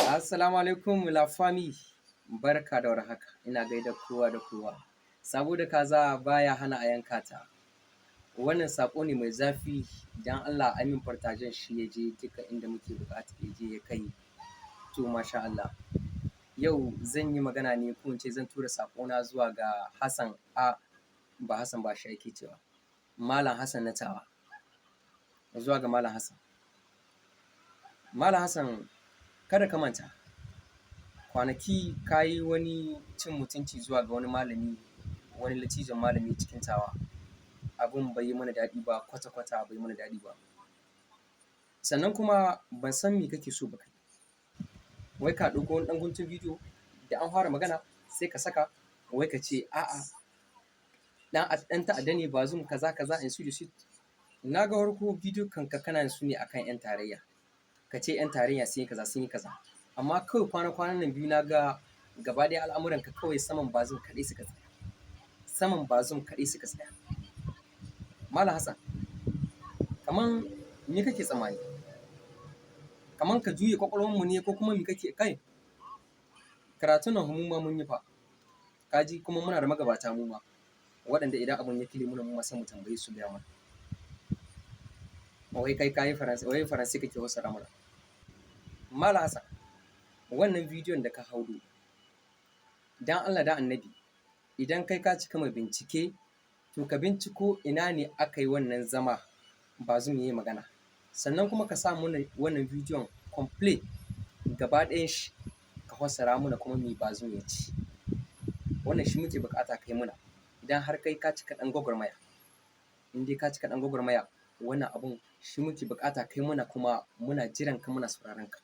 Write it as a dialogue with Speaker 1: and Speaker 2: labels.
Speaker 1: Assalamu alaikum la famille, barka da warhaka, ina gaida kowa da kowa. Sabo da kaza baya hana a yanka ta. Wannan saƙo ne mai zafi, don Allah a min partagen shi ya je duka inda muke buƙata ya je ya kai. To masha Allah. Yau zan yi magana ne, ko in ce zan tura saƙona zuwa ga Hassan a ba Hassan ba shi ake cewa. Malam Hassan na Tawa. Zuwa ga Malam Hassan. Malam Hassan, kada ka manta, kwanaki ka yi wani cin mutunci zuwa ga wani malami, wani lattijon malami cikin Tawa. Abun bai yi mana daɗi ba, kwata-kwata bai mana daɗi ba. Sannan kuma ban san me kake so ba kai. Wai ka ɗauko wani ɗan guntun bidiyo da an fara magana sai ka saka, wai ka ce a'a, ɗan ta'adda ne Bazoum, kaza kaza, ainsi de suite. Na ga farko bidiyon ka kana yin su ne akan 'yan tarayya. Ka ce 'yan tarayya sun yi kaza, sun yi kaza. Amma kawai kwana-kwanan nan biyu na ga gaba ɗaya al'amuranka kawai saman Bazoum kaɗai suka tsaya. Saman Bazoum kaɗai suka tsaya. Malam Hassan, kaman me kake tsammani? Kaman ka juye ƙwaƙwalwarmu ne, ko kuma me kake kai? Karatun nan mu ma mun yi fa. Ka ji, kuma muna da magabata mu ma, waɗanda idan abun ya kile muna, mu ma sai mu tambaye su gaya mana. Wai kai ka yi Faransa, wai Faransa kake fassara mana. Malam Hassan, wannan bidiyon da ka haudo, don Allah don Annabi, idan kai ka cika mai bincike, to ka binciko ina ne aka yi wannan zama Bazoum ya yi magana. Sannan kuma ka sa mana wannan bidiyon complete, gaba ɗayan shi, ka fassara mana kuma me Bazoum ya ce. Wannan shi muke buƙata kai muna idan har kai ka cika ɗan gwagwarmaya. In dai ka cika ɗan gwagwarmaya, wannan abun shi muke buƙata kai muna, kuma muna jiran ka, muna sauraron ka.